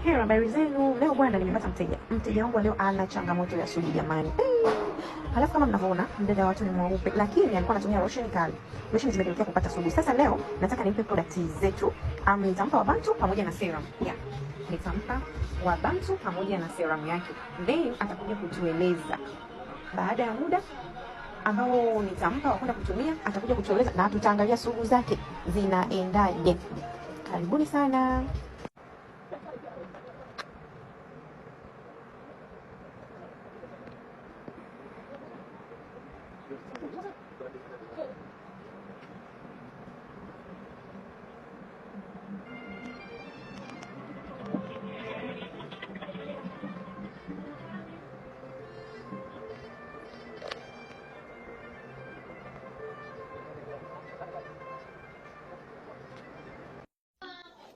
Hera, habari zenu. Leo bwana, nimepata mteja. Mteja wangu leo ana changamoto ya sugu jamani. Halafu kama mnavyoona, mdada watu ni mweupe, lakini alikuwa anatumia lotion kali. Lotion zimepelekea kupata sugu. Sasa leo nataka nimpe product zetu. Nitampa Wabantu pamoja na serum. Yeah. Nitampa Wabantu pamoja na serum yake. Then atakuja kutueleza baada ya muda ambao nitampa wa kwenda kutumia, atakuja kutueleza na tutaangalia sugu zake zinaendaje. Karibuni sana.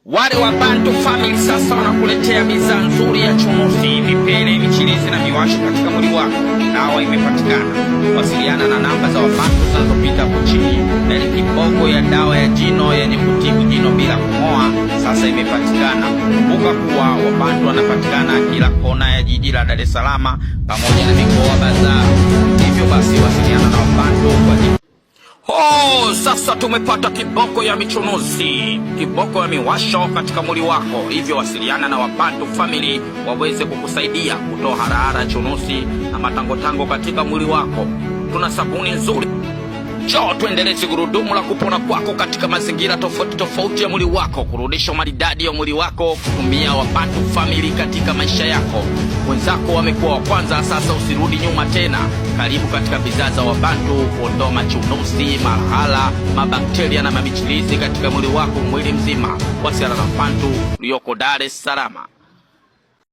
Wale wa Bantu Family sasa wanakuletea bidhaa nzuri ya chunusi, vipele, michirizi na miwasho katika mwili wako. Dawa imepatikana. Wasiliana na namba za Wabantu zinazopita hapo chini. Na ile kiboko ya dawa ya jino yenye kutibu jino bila kung'oa sasa imepatikana. Kumbuka kuwa Wabantu wanapatikana kila kona ya jiji la Dar es Salaam pamoja na mikoa bazaa. Hivyo basi wasiliana na Wabantu kwa Oh, sasa tumepata kiboko ya michunuzi, kiboko ya miwasho katika mwili wako. Hivyo wasiliana na Wabantu Family waweze kukusaidia kutoa harahara, chunusi na matangotango katika mwili wako. Tuna sabuni nzuri. Njoo tuendeleze gurudumu la kupona kwako katika mazingira tofauti tofauti ya mwili wako, kurudisha maridadi ya mwili wako, kutumia Wabantu Family katika maisha yako. Wenzako wamekuwa wa kwanza, sasa usirudi nyuma tena. Karibu katika bidhaa za Wabantu kuondoa machunusi, mahala, mabakteria na mamichilizi katika mwili wako, mwili mzima. Wasiliana na Wabantu ulioko Dar es Salaam.